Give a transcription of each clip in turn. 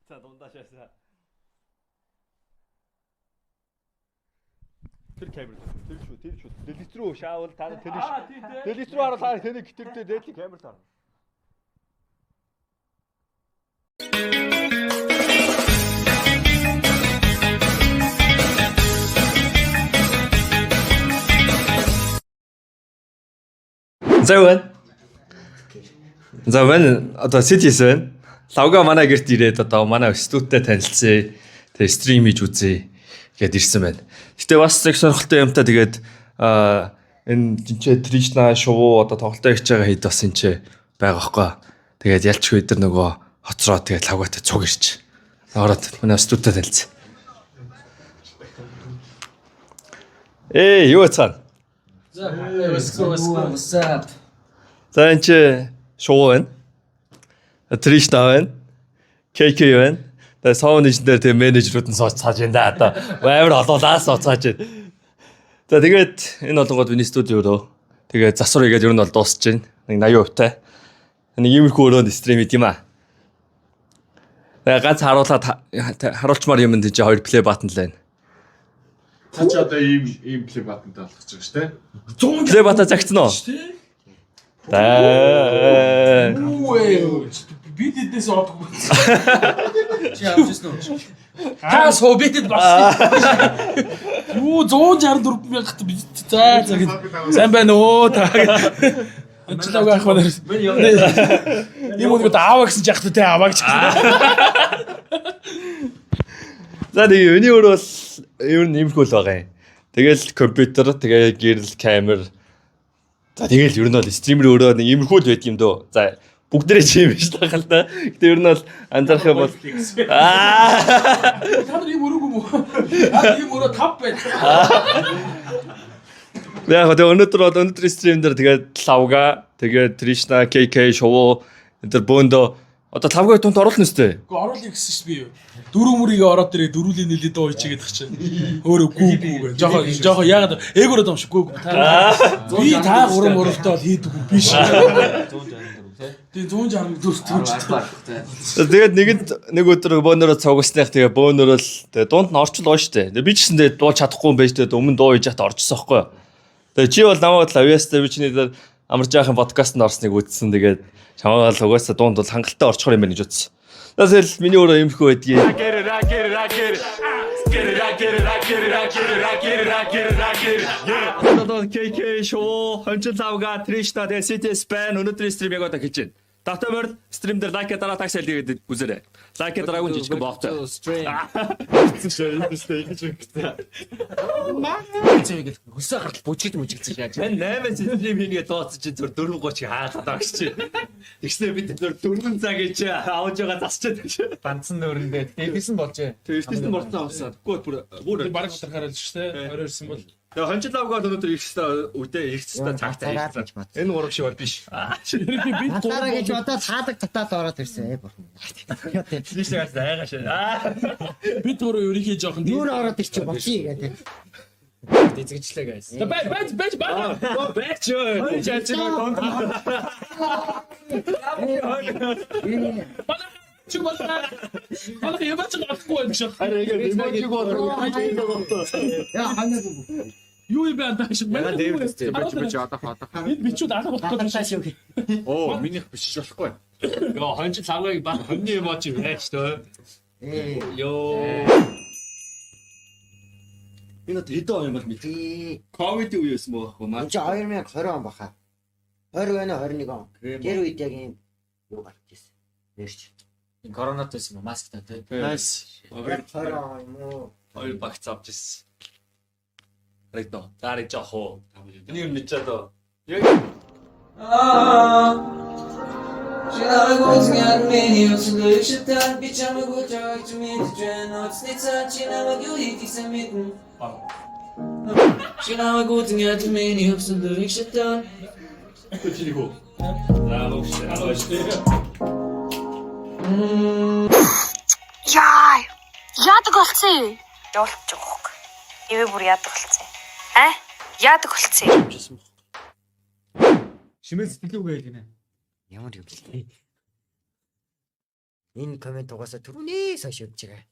За дундаа шаасаа. Тэр камер тэр шүү, тэр шүү. Дэлгэц рүү шаавал та нар тэр шүү. Дэлгэц рүү харуул та тэнийг гитэрдээ дээдлийн камер таарна. За юу вэ? За байна одоо Cities байна. Лавга манай гэрт ирээд одоо манай студидтэй танилцъя. Тэгээ стрим хийж үзье гэд ирсэн байна. Гэтэ бас их сонирхолтой юмтай тэгээд энэ жинчээ Тришна шувуу одоо тоглолтоо хийж байгаа хэд бас энэ ч байгаа байхгүй. Тэгээд ялчгүй өдр нөгөө хоцроо тэгээд лавгатай цуг ирч. Ороод манай студидтэй танилцъя. Ээ юу цаана? What's up? What's up? За энэ чи шувуу байна. Тришна байна. KK байна. Тэгээ Sony дээр тэгээ менежерүүд нь сууж цааж байна да одоо. Амар олоолаа сууцааж байна. За тэгээд энэ олонгод миний студио руу. Тэгээд засвар хийгээд ер нь бол дуусч байна. Нэг 80% тай. Нэг иймэрхүү өрөөнд стрим хийх юм аа. Тэгээ ганц харуулаад харуулчмаар юм энэ чи хоёр play button л байна. Та чи одоо ийм ийм play button-тай болох гэж байгаа шүү дээ. Play button загцсан уу? Да. Үгүй би тэднээс одгүй. Чи авч ирсэн үү? Та суу би тэд бас. Юу 164 мянгат би за за гэд. Сайн байна уу та гэд. Анчлаагүй ах байна. Ийм үнийг аава гэсэн ч яах вэ те аваа гэж. За нэг миний өөр бол ер нь иймэрхүү л байгаа юм. Тэгэл компьютер, тэгээ гэрэл, камер. За тэгэл ер нь бол стример өөрөө нэг иймэрхүү л байдаг юм дөө. За бүгдээрээ чи юм биш л байгаа л да. Гэтэ ер нь бол анзаарах юм бол аа Та нар ийм өрөөгүй юм уу? Аа ийм өрөө тав байна. Яг тэгээ өнөөдөр бол өнөөдөр стрим дээр тэгээд Лавга, тэгээд Тришна, KK, Шувуу энэ төр бөөндөө одоо Лавгаг тунд оруулна үстэй. Гэхдээ оруулъя гэсэн чинь би юу. Дөрөв мөрийг ороод ирээ дөрүлийн нэлээд дуу хийгээд тах чинь. Өөрөө гүү гүү гэ. Жохоо жохоо яагаад эгороо дом шиг гүү гүү. Та би та гурван мөрөвтэй бол хийдэггүй биш. 164 тий. Тэгээ 164 төгч. Тэгээд нэгэнд нэг өдөр бөөнөрөө цугсных тэгээ бөөнөрөө л тэгээ дунд нь орчил гоё штэ. Тэгээ би ч гэсэн тэгээ дуу чадахгүй юм байж тэгээ өмнө дуу хийж яхад орчихсон байхгүй юу. Тэгээ чи бол намайг л авьяастай би чиний дээр амар жаахан подкастт орсныг үзсэн. Тэгээд чамаагаа л угаасаа дунд бол хангалттай орчихор юм байна гэж бодсон. Тэгэл миний өөрөө иймэрхүү байдгийг. Одоо KK шоу хончин лавга Тришна тэгээ City Span өнөөдрийн стрим яг одоо хийж байна. Давтай морил стрим дээр лайк дараа такс хэлгээд үзээрэй. Лайк дараагүй жижигхэн боовтой. Stream. Зэвэг хөлсөө гартал бүжигд мүжигдсэн яаж. Мэн 8 стрим хийнгээ дууцсан чинь зүр 4:30 хаалаад байгаа чи. Тэгснээр бид зүр 4 цаг гэж авж байгаа засчаад гэж. Ганцхан нөрөндөө дээрээс нь болжээ. Тэр эртнээс нь борцсон авсан. Тэггүй бүр бүр Бараг талахаар л шүү дээ. Орой ирсэн бол Тэгээ хончин лавга бол өнөөдөр ирэх ёстой үдээ ирэх ёстой цагтаа ирэх ёстой. Энэ гурав шиг бол биш. би бид Татаараа гэж бодоод хаалга татаад ороод ирсэн ээ бурхан. Яа тийм. Тришнагаас айгаа шээ. бид гурав ерөнхий жоохон Юу ороод ирчих болчих гэдэг. Эзэгчлээ guys. Бай бай бай бай. Бэч юу. Жаач юм. Манай чи болоо. Манай ямаач болохгүй байх шиг. Харин ингэ эможиг бол Яа ханаа. Юу юм бэ андаа шиг. Яа дээвэс тий. Бич бич одох одох. Энэ бичүүд алга болох гэж Татааш юу гэх. Оо минийх бичиж болохгүй. Йоо хончин лавгыг баг хоньны эможи байж төө. Ээ. Йоо. Энэ одоо хэдэн он юм бол мэд. Тий. Ковид үе байсан байгаа байхгүй Энд чи 2020 он баха. 20 байна 21 он. Тэр үед яг юм юу гарч ирсэн. Нэрч. Энэ коронавирус юм масктай тий. Nice. Яг 20 он юм уу? Хоёр багц авч ирсэн. Харагдав. Заарыг жоох уу. Энийг юм мэдчихээ дөө. Чи намайг үзгэн миний өсөлөг шатан би чамайг үжиж мэдэж байна уцны цаа чи намайг юу хийдийсэн мэднэ Чи намайг үзгэн миний өсөлөг шатан Чиний хүү. За логш. Яа. Яадаг болцсон юм? Явуулчих жоох. Ивэ бүр яадаг болцсон. Аа? Яадаг болцсон юм? Шимээ сэтгэлүүгээ гинэ. Ямар юм бэ? Энэ комент угаасаа түрүүнээс хойш явж байгаа.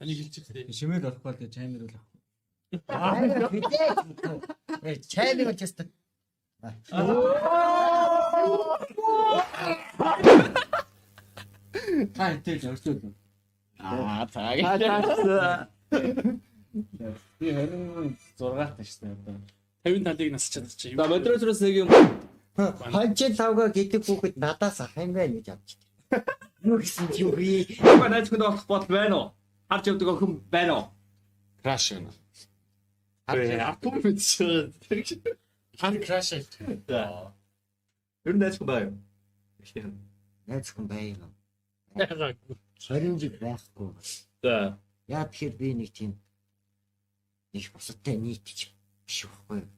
Энийг хэлчихлээ. Шимэл болохгүй л чаймэр бол. Аа хилээ. Чаймыг болж өстө. Та энтэй л өрсөд. Аа за. Би 26 та шүү дээ одоо. 50 талыг насч чадчих. За модератороос нэг юм Хончин тавга гэдэг хүүхэд надаас ах юм байна гэж авч. Юу гэсэн чи юу хий? Лавга найз хүнд олох бодол байна уу? Харж явдаг охин байна уу? Краш юм. Атом мэдсэн. Хан краш. За. Ер нь найз хүн байгаа юу? Эхнийх нь. Найз хүн байна. Байгаагүй. 20 жил байхгүй. За. Яа тэгэхээр би нэг тийм нэг бусадтай нийтж биш байхгүй юу?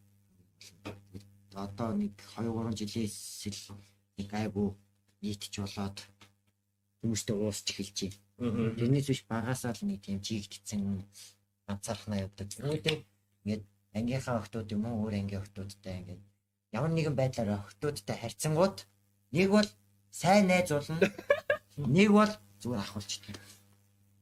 Одоо нэг 2 3 жилээс л нэг айгу нийтж болоод хүмүүстэй уусч эхэлж байна. Тэрнээс биш багасаа л нэг тийм чигдсэн ганцаархнаа явдаг. Үүнтэй ингээд ангийнхаа охтууд юм уу өөр ангийн охтуудтай ингээд ямар нэгэн байдлаар охтуудтай харьцангууд нэг бол сайн найз болно. Нэг бол зүгээр ахуулчдаг.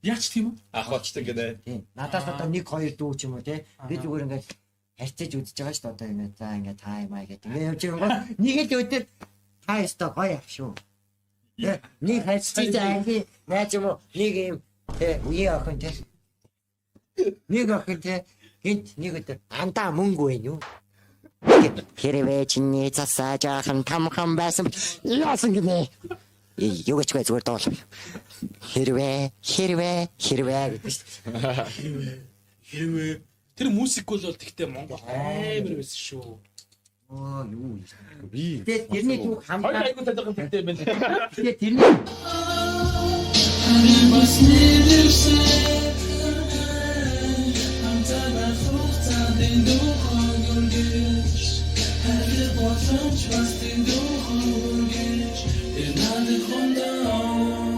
Яач тийм үү? Ах болчтой гинэ. Тийм. Надаас одоо 1 2 дүү ч юм уу те. Би зүгээр ингээд харьцаж үзэж байгаа шүү дээ одоо ингээд за ингээд та юм аа гэдэг. Ингээд явж байгаа гол нэг л өдөр та ёстой гоё ах шүү. Тэ нэг харьцаж ангийн найз юм уу нэг юм тэ үеийн охин те. Нэг охин те гинт нэг өдөр андаа мөнгө байна юу? Хэрвээ чиний засаа жаахан тамхан байсан яасан гинэ. Юу гэж зүгээр дуул. Хэрвээ хэрвээ хэрвээ гэдэг шүү дээ. Хэрвээ тэр музик бол тэгтээ Монгол амар байсан шүү. Оо юу юм. Би. Тэгээд тэрний түүх Хоёр хамтаа айгуу талхан тэгтээ байна. тэгээд тэрний Бас нэрсэн Хамтаа хугацаанд дүүхэн гүргэж Хайр боломж бас дүүхэн гүргэж Тэр надад хондоо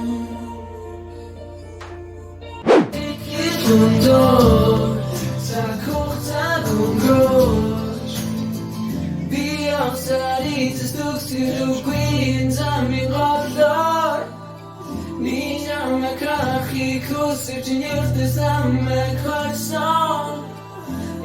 Хүндөө цаг хугацаанд өнгөрөөж Би явсаар эцэс төгсгөлгүй энэ замын готлоор Ни намайг харахыг хүсэж нэртэй самайг хорсон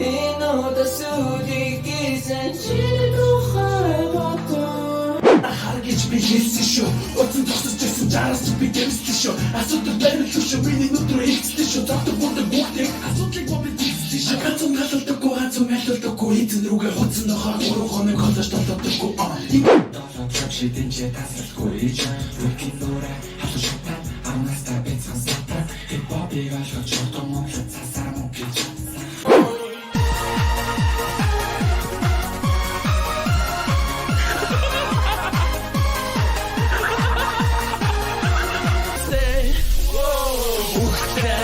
Энэ удаа сүлийг гисэн чи тухай бодсон Харгиж би хэлсэн шүү. Утсан зогсож ирсэн жараас би гэмслэн шүү. Асуудал бариулгүй шүү. Миний нүд рүү илцсэн шүү. Зогтог бүрдэг бүгдийг асуудлыг бо би зэгцсэн шүү. Ганцхан галалдаггүй ганцхан мэлэлдэггүй эзэн рүүгээ хутсан нохоо 3 хоног коллеж толдоггүй.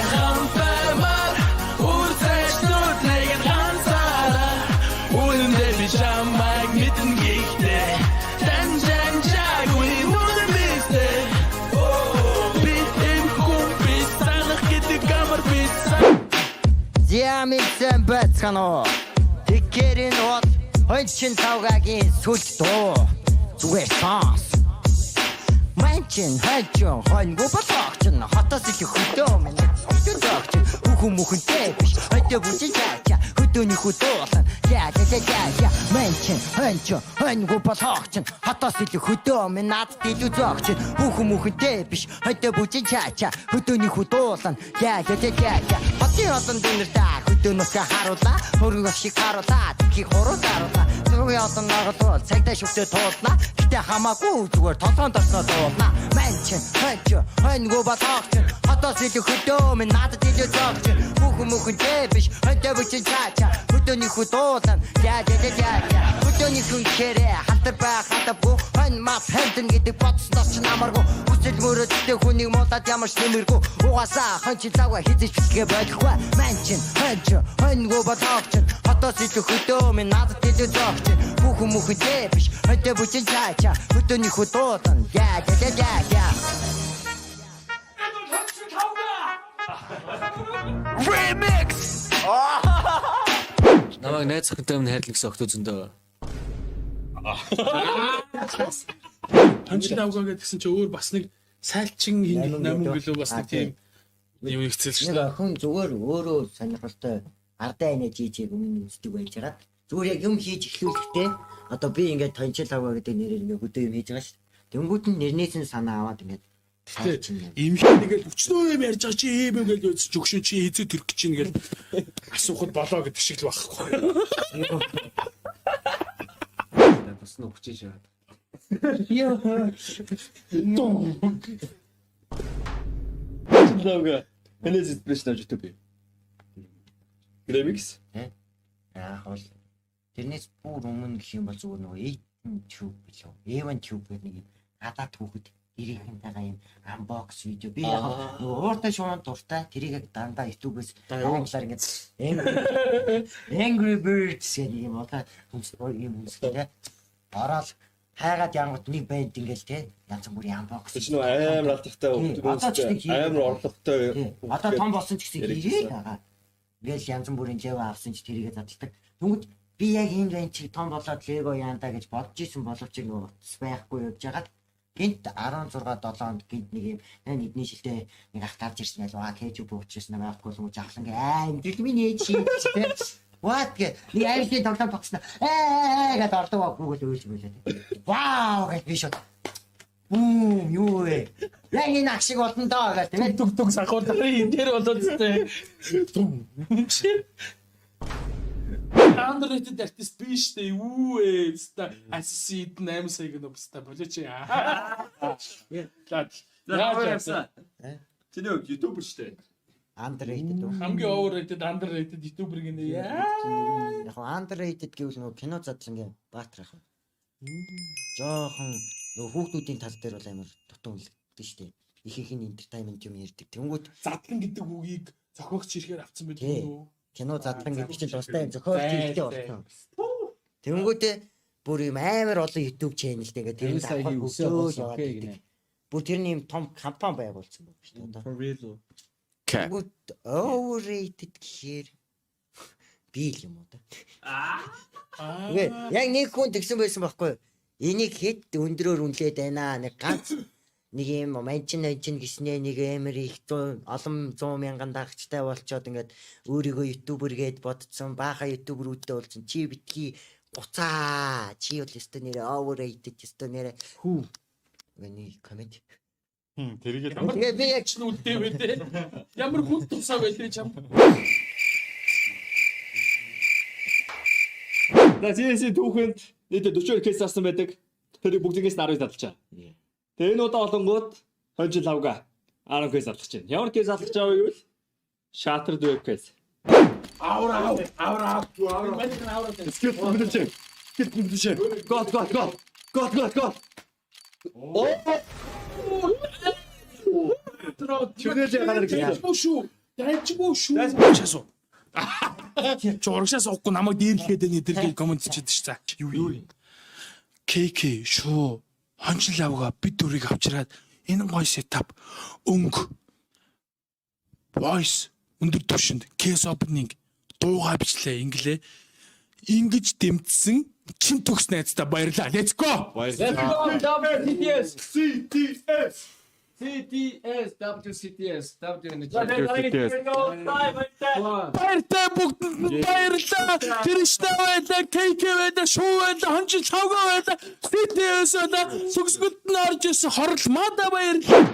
Хамтармар үрсэжнүүд нэг ганцаараа Үнэндээ би чамайг мэднэ гэхдээ Данжанжаагүй үнэн биз дээ. Би эм хүн би санах гэдэг амар би Зямиксэн байцгаана уу? Тэгэхээр энэ бол хончин тавгагийн сүлд дуу. Зүгээр сонс. Манчин хончин хоньгу болгоч нь хотоос их хөдөө минь. Хөдөө зогч хүүхэн мөхөнтэй биш. Хөдөө бүжин чаача хөдөөний хөдөө Я я я я я манчин хончин хоньгу болгоч нь хотоос их хөдөө минь надад илүү зогч хүүхэн мөхөнтэй биш. Хөдөө бүжин чаача хөдөөний хөдөө Я я я я я хотын олон дүнэр та хөдөө нусгаа харуулаа хөрөнгө шиг харуулаа тхийг хуруу даруулаа зургийн олон ногоолвол цагдаа шүгтээ туулна гэтээ хамаагүй зүгээр толгоон дорсноо дуулна манчин хончин хоньгу болгоч хотоос илүү хөдөө минь надад илүү зогч хүүхэн мөхөнтэй биш хөдөө бүчин чаача хөдөөний хөдуулна я я я я я хөдөөний хүн хэрэг халтар бай хатабгүй хонь мас хэнтэн гэдэг бодсноос ч намаргүй хүсэл мөрөөдөлтэй хүнийг муулаад ямар ч нэмэргүй угаасаа хончин завга хизэж битгээ болохгүй манчин хончин хоньгу болгоч хотоос илүү хөдөө минь надад илүү зогч хүүхэн мөхөнтэй биш хөдөө бүчин чаача хөдөөний хөдуулна я я я я я Намайг найз охинтой өмнө хайрлах гэсэн охтууд зөндөө. Хончин авгаа гэдгсэн чи өөр бас нэг сайлчин хин Найман намун гэлөө бас нэг А, тийм юм ихцэл шүү Нэг дээ. охин зүгээр өөрөө сонирхолтой ардаа инээ жижиг өмнө үздэг байж хагаад зүгээр яг юм хийж эхлүүлэхдээ одоо би ингээд тончил аваа гэдэг нэрээр ингээд хөдөө юм хийж байгаа шүү дээ. Тэнгүүд нь нэрнээс нь санаа аваад ингээд сайлчин юм. Эмхий тэгэл өчнөө юм ярьж байгаа чи ийм юм гэж үзэж өгшин чи хэзээ төрөх гэж чинь гэл асуухад болоо гэдэг шиг л байхгүй. Бас нь өгч шээ. Лавга. Энэс inspiration авч YouTube. Remix. Яг бол тэрнээс бүр өмнө гэх юм бол зүгээр нөгөө Evan Tube билүү. Evan Tube гэдэг нэг юм гадаад хүүхэд гэрийнхэнтэйгээ юм unbox видео. Би яг нөгөө ууртай шуун дуртай тэрийг яг дандаа YouTube-ээс англиар ингээд Angry Birds гэдэг нэг юм одоо хүмүүс юм хүмүүстэй ороод хайгаад янгот нэг банд ингээл те янз бүрийн unbox. Тэр чинь нөгөө амар алдартай Тийм, одоо ч нэг хийгээд амар орлоготой. Тийм. Одоо том болсон ч гэсэн Яригдсан. хийрээл байгаа. Ингээл янз бүрийн Lego авсан ч тэрийгэ задалдаг. Тэнгүүд би яг энэ банд чиг том болоод Lego яандаа гэж бодож исэн боловч нөгөө утас байхгүй явж байгаад гинт 16 7 онд гинт нэг юм нэгний шилтэй нэг ах гарч ирсэн байл аа кэжүү буучсан байхгүй л юм жавхлан гээ аа амьдрал минь ээж чи тэ What гэ нэг аимшиг тоглоом тогсно ээ гэд ордог Google үйлж мөлөө. Вау гэж би шууд бүүм юу вэ? Яг энэ ах шиг болно доо гэж тийм ээ. Түг түг сахуулах энэ дээр болоод зү. Түм. Underrated artist биш дээ. Юу вэ? Ста Assassin 8 сая гэнэ баста болооч. За. Яаж яасан? Чиний хувьд YouTuber шүү дээ. Underrated үү? Хамгийн overrated underrated YouTuber гэнэ. Яа. Яг нь underrated гэвэл нөгөө кино задлангийн Баатар ах. Жохон нөгөө хүүхдүүдийн тал дээр бол амар дутуу үнэлэгдэн шүү дээ. Ихэнх нь entertainment юм ярьдаг. Тэнгүүт Задлан гэдэг үгийг зохиогч ирэхээр авсан байдаг Тий. үү? кино задлан гэдэг чинь тустай юм зохиолч хэрэгтэй болсон. Тэнгүүтээ бүр юм амар олон YouTube channel-тэй ингээд тэр нь 50 саягийн давхар өсөө хөгжөөл болсон яваад окей байдаг. гинэ. Бүр тэрний юм том компани байгуулсан байна шүү дээ. Одоо. For real үү? Тэнгүүт overrated гэхээр би л юм уу да. Үгүй яг нэг хүн тэгсэн байсан байхгүй юу? Энийг хэд өндрөөр үнлээд байна. Нэг ганц нэг юм манчин анчин гиснээ нэг амар их 100 олон 100 мянган дагчтай болчоод ингээд өөрийгөө ютубер гээд бодцсон бааха ютуберүүдтэй болсон чи битгий гуцаа чи бол ёстой нэрээ overrated ёстой нэрээ Хүү. Үгүй нэг коммент. Тэрийг л Тэгээ би яг Ч нүлдээ вэ те. Ямар хүн тусаа байлээ чам. За CSC түүхэнд нийтдээ 42 case зарсан байдаг. Тэрийг бүгднгээс нь 10-ыг задлаа. Тэгээ энэ удаа олонгууд хонжил лавга 10 case задлах чинь. Ямар case задлах чаа вэ гэвэл Shattered Web case. Авра ав, авра ав. Манай авра. Skill combination. Skill combination. God God God. God God God. Чүнэл ягаар гэж. Дайчгүй шүү. Дайчгүй шүү. Часуу. Чи урагшаа суухгүй намайг дээрлэхэд байна эдэр гэж коммент чийдэж ш. За. Юу юм? КК шүү. Хончин лавга бид дүрийг авчираад энэ гоё setup өнгө voice өндөр түвшинд case opening дуугаа бичлээ инглээ. Ингэж дэмжсэн чин төгс найздаа баярлаа. Let's go. Let's go WCTS. CTS. CTS WCTS W нэг. WCTS. Баяртай бүгдэнд нь баярлалаа. Кришна байлаа, КК байлаа, Шуу байлаа, Хончин Лавга байлаа, CTS байлаа. Сүгсгөлд нь орж ирсэн хорл мада баярлалаа.